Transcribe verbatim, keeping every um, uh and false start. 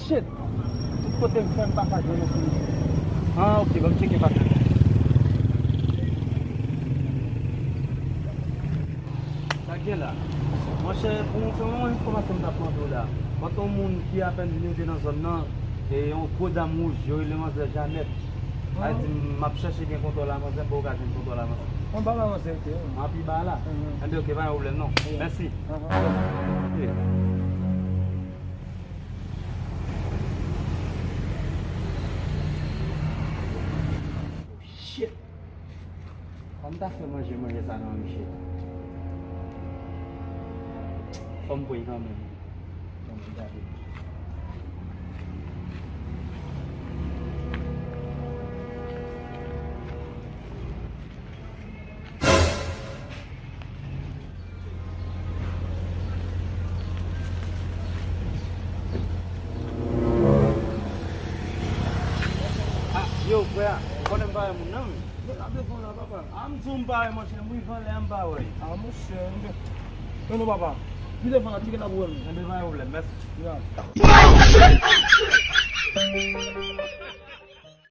Shit! Tout kote m fè, m pa ka jwenn yon solution. Ah, ok, ban m tcheke patnè. Sa k gen la? Monchè, pou, pou yon enfòmasyon m t ap mande w la. Mwen gen yon moun ki apèn leve nan zòn nan, e yon gwo dam wouj, yo rele manzè Janèt. Sa vle di m ap chèche gen kontwòl a manzè, m poko ka jwenn kontwòl a manzè. Mwen pa ba manzè, ok. Mwen pi ba la. Mhm. Enben, ok, pa gen pwoblèm non. Yeah. Mèsi. Mhm. Ok. Shit! Kòman m ta fè manje, manje sa nan miche? Fò m pran kanmenm. Fò m gade. Ah, yo, frè, ou konnen m pa wè moun nan, wi. Yo, n ap devan la, papa. Ah, m di w m pa wè, monchè, m rive anlè a, m pa wè. Ah, monchè, m gen, non, non, papa. Pi devan la, tcheke n ap wè l. Enben, pa gen pwoblèm, mèsi. Ya.